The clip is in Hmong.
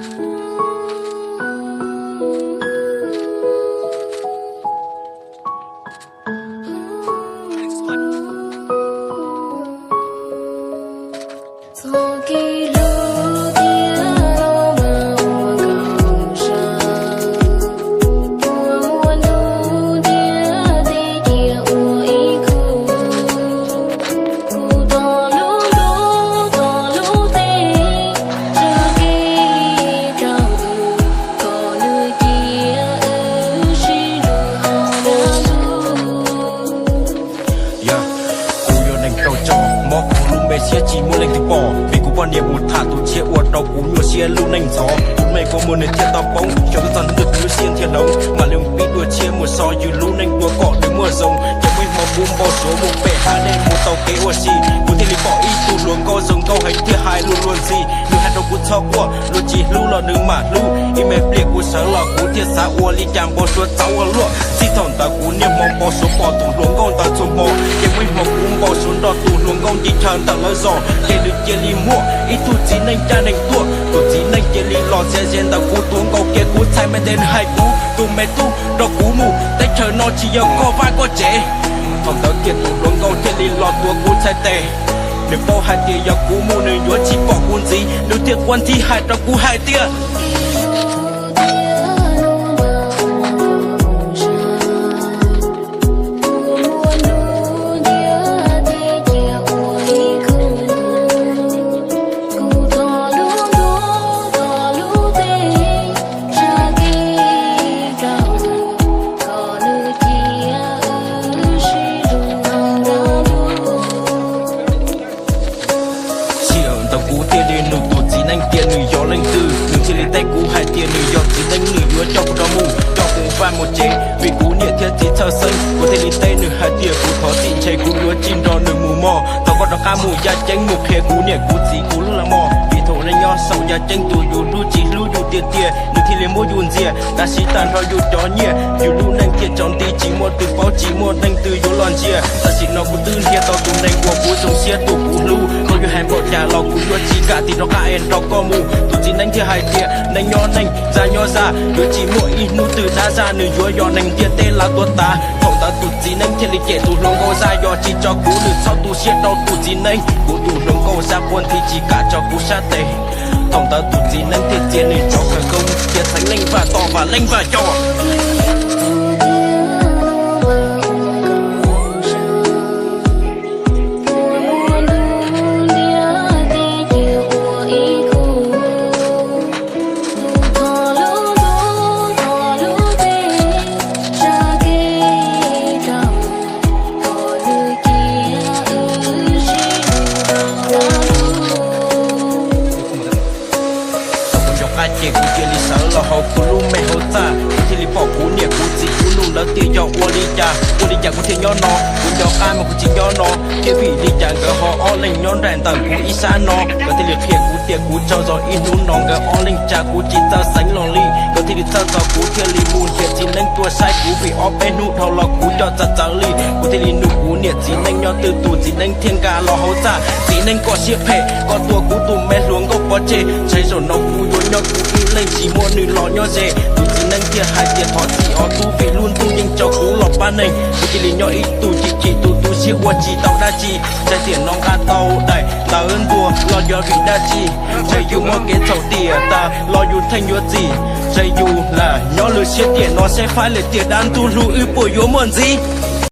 Yog, kuv yuav neeg rau tso, mob kuv lub npe siab tsis muaj leej twg pom, vim kuv poj niam mus tham tus tshiab ua rau kuv nyuaj siab lub neej ntxhov. Tus me kua muag nws thiaj tau poob, xyov twb txog hnub twg kuv lub siab thiaj hloov, mam li pib dua tshiab mus so yus lub neej dua kom nws muaj zoo. Ces muaj ib hmo kuv npau suav mus pem hav dej mus tau kev ua si, kuv thiaj li pom ib tug hluas nkauj zoo nkauj heev thiaj hais luag luag ntxhi. Nws hais rau kuv txhob quaj, luag tsis hlub los nws mam hlub. Ib me pliag kuv sawv los kuv thiaj xav ua li cas npau suav txav ua luaj. Txij thaum ntawd kuv niaj hmo npau suav pom tus hluas nkauj ntawd txhua hmo, ces muaj ib hmo kuv npau suav nrog tus hluas nkauj nce chaw ntawm lawv zos, ces nws cia li muaj ib tug txiv neej caj neeg tuaj. Tus txiv neej cia li los txiav ze ntawm kuv tuav nkaus kiag kuv txhais me tes, nws hais kuv tus me tub rau kuv mus teb chaws no tsis yog koj vaj koj tsev. Thaum ntawd kiag tus hluas nkauj thiaj li los tuav kuv txhais tes. Nws paub hais tias yog kuv mus nws yuav tsis pom kuv ntxiv, nws thiaj quaj nthi hais rau kuv hais tias Sij hawm ntawd kuv thiaj li nug tus txiv neej tias nws yog leej twg, nws thiaj li teb kuv hais tias nws yog txiv neej, nws yuav coj kuv rov mus, coj kuv vaj mus tsev, vim kuv niam thiab txiv txhawj xeeb. Kuv thiaj li teb nws hais tias kuv thov txim ntshe kuv yuav tsis nrog nws mus mog, thov koj rov qab mus yaj ceeb mus qhia kuv niam kuv txiv kuv lub laj mog, vim thaum nej nyob saum yaj ceeb tus yus hlub tsis hlub yus tiag tiag nws thiaj li muab yus ntxias. Tab sis tag nrho yus cov nyiaj yus lub neej thiaj tsaus nti tsis muaj twg paub tsis muaj leej twg yuav los ntsia. Tam sim no kuv twb nrhiav tau tus neeg uas kuv zoo siab tus kuv hlub, koj yuav hais npaum cas los kuv yuav tsis kam tig rov qab es nrog koj mus. Tus txiv neej thiaj hais tias neeg nyob neeg, zaj nyob zaj, yuav tsis muaj ib hnub twg dab zaj, nws yuav yog neeg ntiaj teb lav tuag tas. Thaum ntawd tus txiv neej thiaj li cem tus hluas nkauj zaj, yog tsis tso kuv nws txhob tu siab rau tus txiv neej. Kuv tus hluas nkauj zaj quaj nthi tsis kam tso kuv sab tes. Thaum ntawd tus txiv neej thiaj txiav nws cov khawv koob, cia txheev leej vaj toj vam leej vaj coj. Thaum kuv nco qab ces kuv cia li sawv los hauv kuv lub me hauv txaj, kuv thiaj li pom kuv niam kuv txiv kuv nug lawv tias yog ua li cas, ua li cas kuv thiaj nyob no. Kuv nco qab mas kuv tsis nyob no thiab, vim li cas nkawd ho ob leeg nyob nraim ntawm kuv ib sab no. Nkawd thiaj li qhia kuv tias kuv tsaug zog ib hnub no nkawd ob leeg tsa kuv tsis txawj xeev los li. Nkawd thiaj li txhawj txog kuv thiaj li mus nrhiav txiv neeb tuaj saib kuv, vim ob peb hnub dhau los kuv coj txawv txawv li. Kuv thiaj li nug kuv niam txiv neeb nyob twg tus txiv neeb thiaj nkag los hauv txaj. Txiv neeb koj siab phem, koj tua kuv tus me hluas nkauj pov tseg, ntshai zaum no kuv yuav nyob kuv ib leeg tsis muaj nws los nyob ze. Tus txiv neeb thiaj hais tias thov txim os tub, vim lub ntuj yeej tso kuv los pab neeg. Kuv cia li nyob ib tug chim chim tus tu siab ua tsis tau dab tsi. Ntshai tiam no nqa tau daim tawv ntua los yog vim dab tsi? Ntshai yus muaj kev txhaum tiam tas los yus theej yuav txim. Ntshai yus lam nyob lwm siab tiam no saib faib lawm tiam dab ntuj hlub wb puas yuav muaj ntxiv.